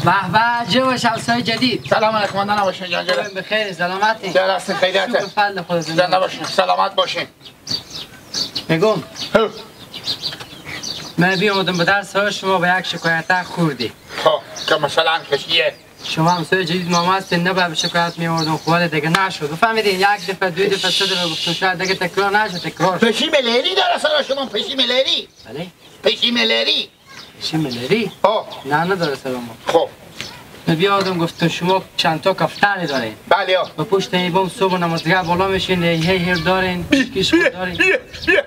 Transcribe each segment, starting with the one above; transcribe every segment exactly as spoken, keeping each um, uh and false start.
به به، جوش همسایه جدید. سلام علیکم، ماندن باشین جان، جان. بخیر، سلامتی. در اصل خیریته. شکر فضل خدا. زنده باشین، سلامت باشین. بگم. هو. من بیامدم به در سر شما به یک شکایت خوردی. خب، که مثلاً کشیه؟ شما همسایه جدید ما هم هستین، نه به شکایت می‌آوردم، خب، ولی دیگه نشد. بفهمیدین، یک دفعه، دو دفعه، سه دفعه گفتم، شاید دیگه تکرار نشه، تکرار شد. پشی ملری داره سر شما، پشی ملری. بله؟ پشی ملری. پشی ملری؟ آه. نه، نداره سر ما. خب. من بیامدم گفتم، شما چند تا کفتری دارین؟ بله، آه. به پشت این بام صبح نمازگاه بالا میشین، هی، هی، هیر دارین، بی-، کیش بی-، دارین. بی-، بی-،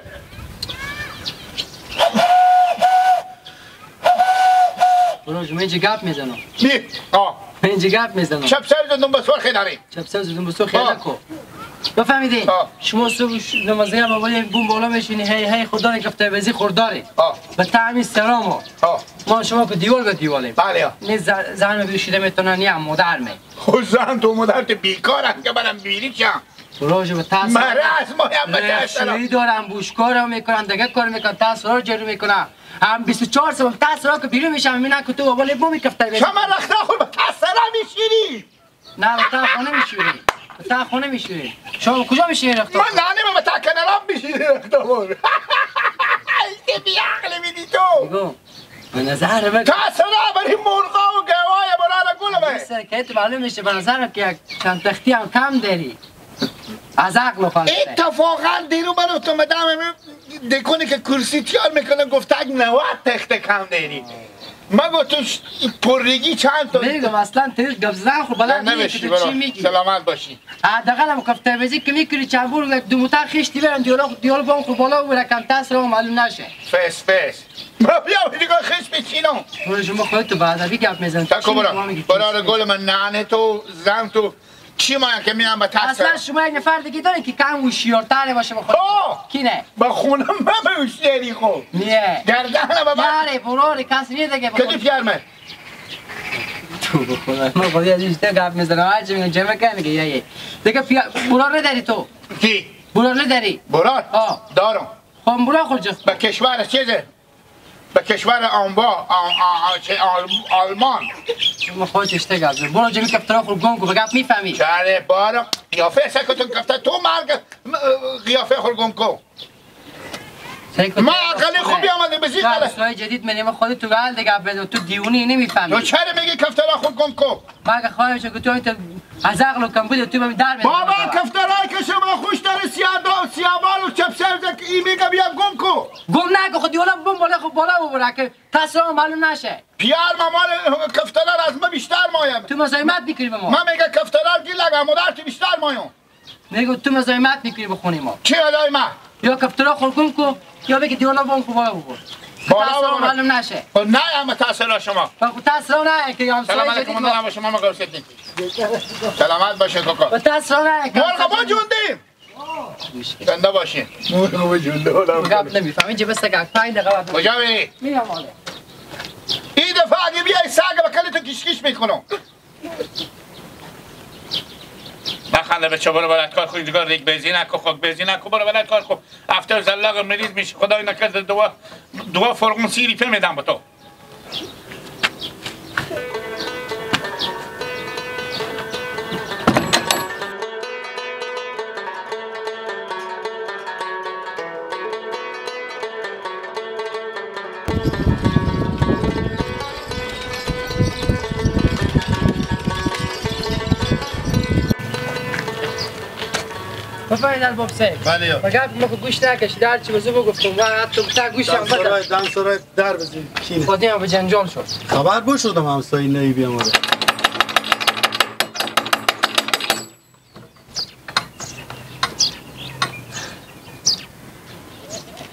برو، من اینجا گپ می‌زنم. بی-، آه. من اینجا گپ می‌زنم. چپ سر زدم به سرخ داری. چپ سر زدم به سرخ آه. نکو. بفهمیدین؟ آه. شما صبح ش-، نمازی هم اول بوم بالا میشینی، هی، هی، خدا نکفته بزی خورداری. آه. به تعمی سلام ها. آه. ما شما که دیوال به دیوالیم. بله. نه ز-، زن رو بیشیده می‌تونه، نه هم مادر می. خب زن تو مادر تو بیکارن که برم بیری چم. برو جو به ترس. مره از ما هم به ترس دارم. رشوه‌ای دارم، بوشکارم می‌کنم، دیگه کار می‌کنم، ترس رو جلو می‌کنم. هم بیست و چهار ساعت ترس را که بیرون می‌شم، می‌بینم که تو بابا لب می‌کفته بزی. شما رخت خود به ترس را می‌شیری. نه، به ترس خانه می‌شوری. به ترس خانه می‌شوری. شما کجا می‌شوری رخت؟ من نانی به ترس کنارم می‌شوری رخت بار. ایسته بی عقل می‌دی تو. بگو. به نظر من ترس را بری مرغا و گوای برار گل به. سر که تو معلوم می‌شه، به نظرم که یک چند تختی هم کم داری. از عقل و فلسفه. اتفاقاً دیرو من و تو مدام دکونی که کرسی تیار می‌کنه، گفته اگه نود تخته کم داری. من گفتم ش-، پرگی چند تا؟ می‌گم اصلاً تیز گپ زدن خب بلد نه، نیه که نمی‌شی تو چی برو. می‌گی. سلامت باشی. حداقل هم کفتر بزی که می‌کنی چند بور دو موتر خشتی برن دیالا، دیالا بام خب بالا و رقم ترس رو معلوم نشه. فس، فس. ما بیا دیگه خش بچینم. برو شما خودت تو به ادبی گپ می‌زن. تا چی کو برو؟ می‌گی؟ برو گل من ننه تو زن تو چی ما که میام به ترس؟ اصلاً شما یک نفر دیگه دارین که کم هوشیارتره باشه به خود؟ آه! کی نه؟ به خونم من به هوشیاری خو. نیه. گردن به من. یاره، براره، کس نیه دیگه به کدی خود. پیار من؟ تو به خدا، من خودی از این چیزا گپ می‌زنم. هر چی می‌گم، جمع کن دیگه، یا یه. دیگه پیا-، برار نداری تو؟ کی؟ برار نداری؟ برار؟ آه. دارم. خب، برار خود جفت. به کشور چیزه؟ به کشور آنبا، آ-، آ-، آ-، چه، آل-، آلمان. شما خودت اشته گپ زن. برو جمی کفترا خور گم کو، به گپ می‌فهمی. چاره بارا قیافه سکتون کفته تو مرگ، م-، قیافه خور گم کو. سعی کن ما تو اقلی خونه. خوبی آمده بزی نه، خاله. سوی جدید منی، ما خودت تو گل دیگه گپ بزن. تو دیونی نمی‌فهمی. تو چرا میگی کفترا خور گم کو؟ مگه خواهش که تو ایت از عقل و کمبود تو بمی در می‌آوردی. بابا، کفترایی که شما خوش داره، سیاه دار، سیاه بال و چپ سر زد، ای میگه بیا گم کو. گم نکو، خود یولا بم بالا، خب بالا ببره که ترس رو معلوم نشه. پیار ماما کفترا از ما بیشتر مایم. تو مزاحمت می‌کنی به ما. من میگه کفترا گی لگه مادر تو بیشتر مایم. میگو تو مزاحمت می‌کنی به خونی ما. چی مزاحمت؟ یا کفترا خو گم کو، یا بگی دیوالا بون خو بالا ببر. بالا ببر. معلوم نشه. خب نه، اما تأثیر شما. و خو تأثیر نه که یا همسایه سلام علیکم، جدید ما. من شما مگوسیدین. سلامت باشه کاکا. و تأثیر نه که مرغ همسایه با جدید. جوندیم. زنده باشین. مرغ با جوندیم. گپ نمی‌فهمی، چه بس که پنج دقیقه بعد. کجا بری؟ می‌رم حالا. این دفعه اگه بیای سگ به کل تو کش کش می‌کنم. نخنده بچه، برو بلد کار خو، دیگه ریگ بیزی نکو، خاک بیزی نکو، برو بلد کار خو. هفته زلاق مریض می‌شی، خدای نکرده دوا، دوا فرغون سی روپیه می‌دم به تو. بفرمایید ارباب صاحب. بله یا. و گپ ما که گوش نکشید، هر چی بزو بگفتم و حتی تا گوش هم دم بده. سرای، دم سرای در بزن. چی؟ خودی هم به جنجال شد. خبر بشدم همسایه نهی بیامده.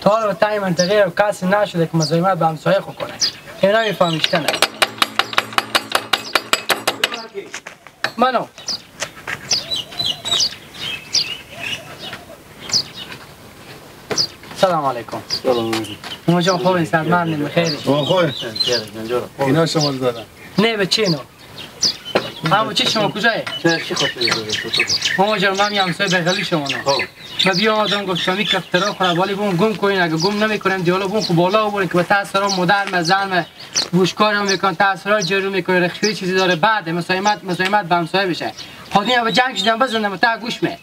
تا حالا تا این منطقه رو کسی نشده که مزاحمت به همسایه خو کنه. اینا می‌فهمیشتنه. منو. سلام علیکم. سلام علیکم. ما جان خوبین، سلامت بخیر. آه، خوبه. اینا شما رو دادم. نه، به چی نو؟ هم چی شما کجایه؟ چه، چی خواهد بگوید؟ ماما جان، من هم همسایه بغلی شما نه. خب. من بیا آدم گفت شما کفترا خو را بالی بون گم کنین، اگه گم نمی‌کنیم دیالا بون خو بالا بون که به تاسرا مادر مه زن مه بوشکار هم می‌کن، تاسرا جرو می‌کنه، رخیوی چیزی داره، بعد مزاحمت، مزاحمت به همسایه بشه. خودی هم به جنگ شدن بزنم تا گوش مه.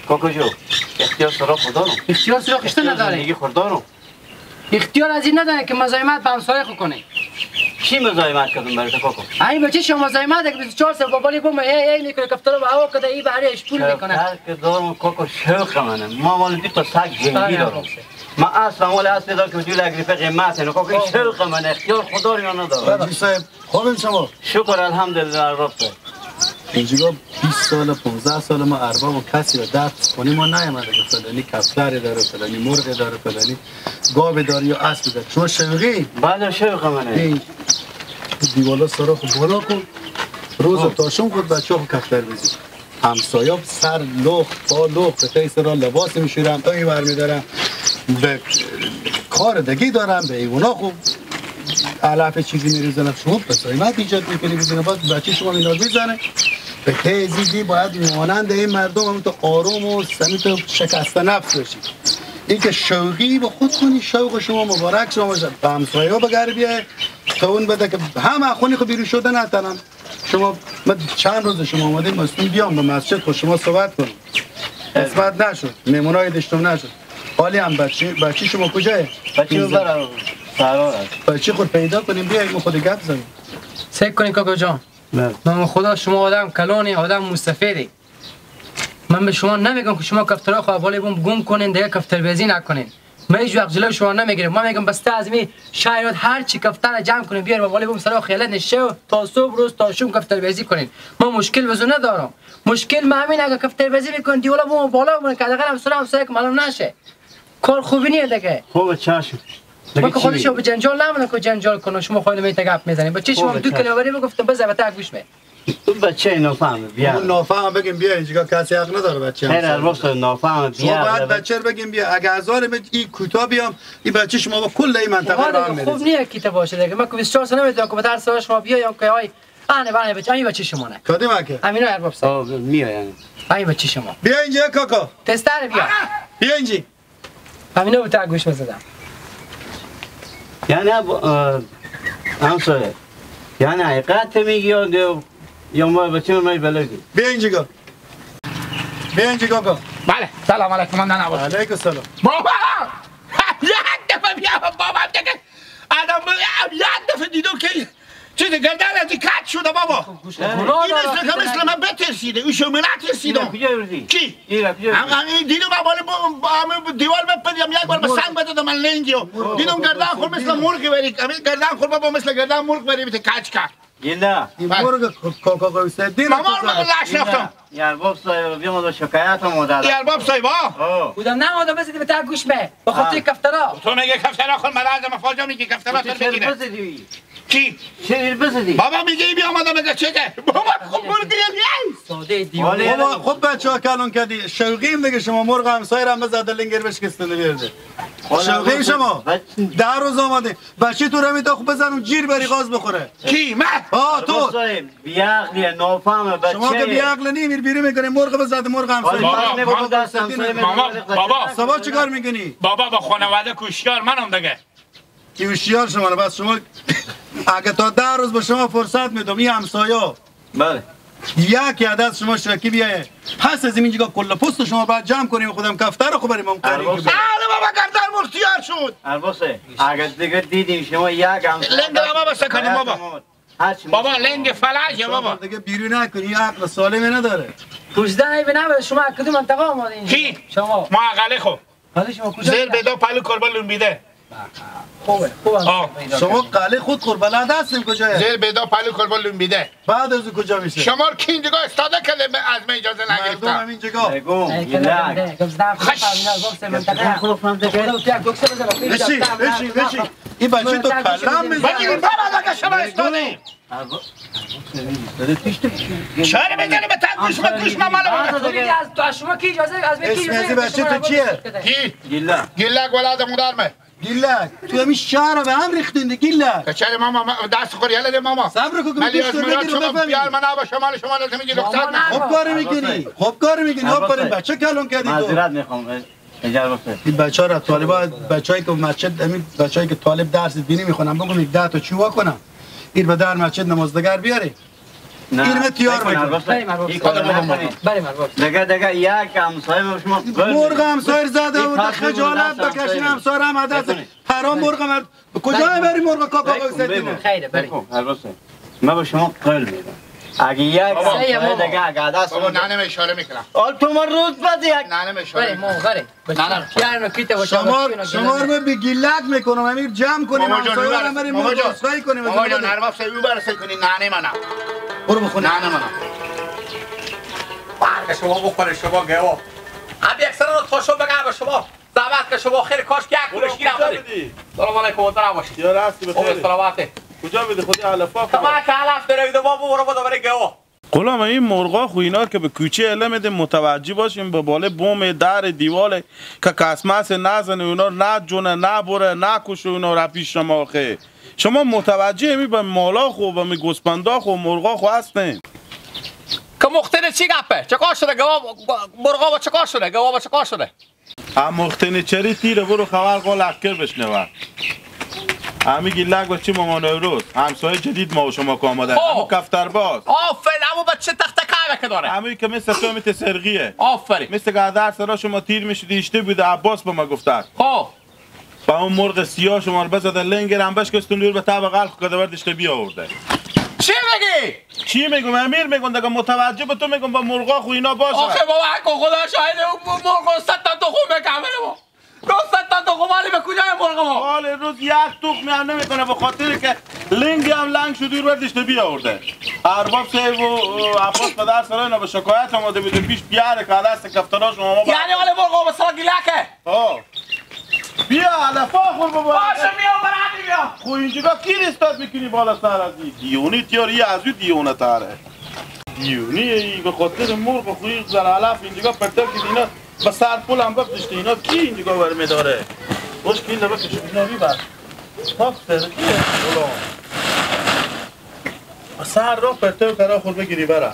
کاکا جو، اختیار سراغ خو دارم. اختیار سراغ خو نداره. زندگی خو دارم. اختیار از این نداره که مزاحمت به همسایه خو کنه. چی مزاحمت کردم برای تو کاکا؟ این بچه شما مزاحمت که بیست و چهار ساعت با بالی بوم، ای، ای می‌کنه، کفترا به هوا کده، ای بهره اش پول می‌کنه. کفتر که دارم کاکا، شوق منه. ما مال دو تا سگ جنگی دارم. من اصلاً مال اصلی دارم که بدون یک روپیه قیمت اینه کاکا، این شوق منه. اختیار خو داری یا نداره؟ حاجی صاحب، خوبین شما؟ شکر الحمدلله، ارباب صاحب. اینجا بیست سال، پانزده سال ما ارباب و کسی رو درد کنی ما نیامده که فلانی کفتری داره، فلانی مرغی داره، فلانی گاوی داره یا اسبی داره. شما شوقی؟ بله، شوق منه. این دیوالا سرا خو بالا کن. روز تاشم خود بچه خو کفتر بزی. همسایا سر لخت، پا لخت، به تای سرا لباس می‌شورن، تا این ور می‌دارن، به کار دگی دارن، به ایونا خو علف چیزی می‌ریزن. شما مزاحمت ایجاد می‌کنی، بزنه باز بچه شما اینا بزنه. به تای زیدی باید مانند این مردم هم تو آروم و سمیت و شکسته نفس باشی. این که شوقی به خود کنی، شوق شما مبارک شما باشه. به همسایا بگر بیای، تا اون بده که همه خونی خو بیرو شده نتنن. شما، من چند روز شما آمدیم، مستون بیام به مسجد خو شما صحبت کنیم. قسمت نشد، مهمونای دشتم نشد. حالی هم بچه، بچه شما کجایه؟ بچه من برم سهران است. بچه خود پیدا کنیم، بیاییم خود گپ زنیم. سیک کنی کاکا جان. بله. من خدا شما آدم کلانی، آدم مستفیدی. من به شما نمی‌گم که شما کفترها خو حوالی بوم گم کنین، دیگه کفتر بیزی نکنین. من هیچ وقت جلوی شما نمی‌گیرم. من می‌گم بسته از می شهر هر چی کفتر جمع کنین بیار و حوالی بوم سرا خیالت نشه و تا صبح روز تا شوم کفتر بیزی کنین. من مشکل بزو ندارم. مشکل من همین اگه کفتر بیزی می‌کنین دیوالا بوم بالا بوم که حداقل هم سر همسایه که معلوم نشه. کار خوبی نیه دیگه. خوبه، چشم. ما دیگه که چی خودشو می‌گی؟ به جنجال نمونه که جنجال کنه. شما خواهید می‌ته گپ می‌زنید. بچه شما خوبه، دو چشم. کلاوری بگفتم بزن و تا گوش می. تو بچه نافهمه، بیا. اون نافهم بگیم بیا اینجا، کسی حق نداره بچه خیر، هم البته نافهمه، شما بیا. باید بچه رو بگیم بیا. اگه هزار به این کوتا بیام، این بچه شما با کل این منطقه آقا را هم دیگه خوب می‌ریزه. نیه کی تو باشه دیگه. من که بیست و چهار سال نمی‌تونم که به درس شما بیایم که آی، اهنه بهنه بچه، این بچه شما نه. کدوم که؟ همینا ارباب صاحب. آه، می‌آیم. این بچه شما. بیا اینجا کاکا. تستر بیا. بیا اینجا. همینو به تا گوش بزدم. یعنی اب-، اه، همسایه. یعنی حقیقت می‌گی یا دیو-، یا ما بچه ما بلدی؟ بیا اینجا گو. بیا اینجا گو گو. بله، سلام علیکم، من ننه باشم. علیکم السلام. بابا! یک دفعه بیا بابا دیگه. آدم بیا یک دفعه دیدم که چیز گردن از این کج شده بابا. گناه این داره. مثل که مثل من بترسیده، او شو من نترسیدم. اینا کجا بردی؟ کی؟ اینا کجا هم، بردی؟ هم این دیدم من بالا با، با همه دیوال بپریم، یک بار به سنگ بدادم من لنگی و دیدم گردن خور مثل مرغی بری، همین گردن خور بابا مثل گردن مرغ بری بیت کج کرد. گیلک. این بله. مرغ کاکا غوث الدین. ماما، من لش نفتم. یار باب صاحب، بیا ما شکایت هم دادم. یار باب صاحب، ها؟ آه. بودم نه، آدم بزدی به تا گوش به. به خاطر کفترا. تو میگه کفترا، خود ملاز مفاجا میگه کفترا تو سر میگیره. بزدی؟ کی؟ چرا بزدی؟ بابا میگه بیا آمده میگه چه که؟ بابا خب برو دیگه. ساده دیوانه. بابا، خب بچه ها کلون کردی. شوقی هم دیگه شما مرغ همسایه را هم بزده لنگر بشکستنده بیرده. شوقی شما. ده روز آمده. بچه تو رو می‌تا خب بزنم جیر بری غاز بخوره. کی؟ من؟ آه، تو. بابا صاحب، بی‌عقلیه، نافهمه، بچه. شما که بی‌عقل نی، میر بیرون می‌کنی، مرغ بزده، مرغ همسایه. بابا، من نگفتم دست همسایه می‌زنم. ماما، بابا. صبا چی کار می‌کنی؟ بابا، با خانواده کوشیار منم دیگه. کی هوشیار شما رو، بس شما اگه تا ده روز به شما فرصت می‌دم، این همسایه بله. یک عدد شما شکی بیایه. پس از این جگا کل پست شما باید جمع کنیم، خودم کفتر رو خب بریم هم کاری ارباب کنیم. صاحب. آره بابا، گردن مرتیار شد. ارباب صاحب، اگه دیگه دیدیم شما یک هم لنگ ما بسته کنیم بابا. هر چی بابا، لنگ فلجه بابا. دیگه بیرون نکنی، یه عقل سالمی نداره. پوزده ای بنابرای شما کدوم منطقه آمدین؟ کی؟ شما. ما اقلی خو. حالا شما کجا زیر بیدا پلو کربا لومبیده. خوبه، خوبه. آه. شما قلعه خود کربلا هستیم کجا؟ زیر بیدا پلو کربا لومبیده. بعد از او کجا می‌شه؟ شما رو کی اینجا استاده کرده به از من اجازه نگرفتم؟ مردم همین جگا. بگو، ای، یه کلام لک. ده. گفت زدم خود بشی. فهمیدم، گفت سه منطقه. بشی، بشی، بشی. این بچه تو کلم می‌زنه. بگی، بابا، دیگه شما استادی. چرا می‌زنی به تن گوش ما، گوش ما، مال ما؟ تو دیگه از، تو از شما کی اجازه، از من کی اسم اجازه از این بچه تو چیه؟ کی؟ گیلک. گیلک ولد مادر مه. گیلک، تو همین شهر به هم ریختین دی، گیلک. کچل ماما، ما-، دست خور یله ده ماما. صبر کو، ولی گوش از کن، مراد بگیر، شما بفهمی. بیار من آبا شما، شما لازم می‌گی ماما، رخصت نه. نکن. خوب کاری می‌کنی، خوب کاری می‌کنی، آفرین، بچه کلون کردی تو. معذرت می‌خوام. اجازه بفرمایید. این بچه‌ها را طالبا، بچه‌ای که مسجد، همین بچه‌ای که طالب درس دینی می‌خونن، بگو یک ده تا چی وا کنم. این به در مسجد نمازدگر بیاری. نه. این مه تیار نکن، می‌کنم. ارباب صاحب. بله، ارباب این کارو صاحب. نکنید. بله، ارباب صاحب. دیگه، دیگه یک همسایه به شما قول مرغ می‌دم. همسایه زده این و فصل خجالت درس بکشین، همسایه. همسایه را هم عدس. نکنید. حرام مرغ مرد. کجا بله. بری مرغ کاکا بکن، بگو. خیره، بله. بگو، ارباب صاحب. من به شما قول می‌دم. اگه یک بابا. همسایه دیگه اگه دست بابا، بده. ننه اشاره می‌کنم. حال تو من روز بعد یک ننه اشاره بله، می‌کنم. مو، بله. ننه. یار نکیته و شما، شما رو به گیلک می‌کنم، امیر جمع کنیم، ماما جان، همسایه رو ببر. بریم، ماما جان. عذرخواهی کنیم، ماما جان، بده. ارباب صاحب، ببر، سر کنی، ننه منم. برو بخون. ننه منم. بار که شما بخوره، شما گوا. هم یک سر رو تاشو بگم به شما. زحمت که شما خیر، کاش که یک کلوشکی نبودی. سلام علیکم، محترم باشید. یا راستی خوبه، بخیر. سلامته. کجا می‌دی خودی علفا؟ تمام که علف داره، ایده ما ببرم، بده برای گوا. غلام، این مرغا خو اینا که به کوچه علم می‌ده متوجه باشیم، به باله بوم، در، دیوال، که کس مس نزنه، اونا نجونه، نبره، نکشه اونا را پیش شما آخه. شما متوجه همی به مالا خو، به می گوسپندا خو، مرغا خو هستین. که مختره چی گپه؟ چه کار شده؟ گوا، مرغا با چه کار شده؟ گوا با چه کار شده؟ ها مختین چری تیره برو خبر قول اکر بشنوه. همی گیلک بچه ماما نوروز، همسایه جدید ما و شما که آمده. خب. همو کفتر باز. آفرین، همو بچه تخت کمه که داره. همی که مثل تو همی سرگیه. آفرین. مثل که در سرا شما تیر می‌شدی، اشته بوده، عباس به ما گفته. خب. با اون مرغ سیاه شما رو بزده، لنگر هم بشکستون، دور به تب غلق کرده، بردش بیا آورده. چی می‌گی؟ چی می‌گم؟ امیر می‌گم، دیگه متوجه به تو می‌گم، با مرغا خو اینا باشه. آخه بابا، حق خدا شاهده، اون مرغ صد تا تخم کمره با. دو صد تا تخم، حالی به کجای مرغ ما؟ حال روز یک تخمی هم نمی‌کنه، به خاطر که لنگی هم لنگ شد، دور برداشته بیا آورده. ارباب صاحب و، و عباس پدر سرای اینا به شکایت آمده بوده، پیش بیاره که دست کفتراش ما. یعنی حال مرغ به سرا گیلکه؟ آه. بیا، علفا خور بابا. باشه، میام، برم، بیا. خو اینجا کی رستاد می‌کنی بالا سر از این؟ دیونی تیاری از این دیونه تره. دیونی ای به خاطر مرغ خو این زر علف اینجا پرتر که اینا به سر پول هم بفرشته. اینا کی اینجا برمی داره؟ خوش کی لبه کشید اینا بی بر. پاک فرقیه. اولا. سر را پرتو کرا خور بگیری برا.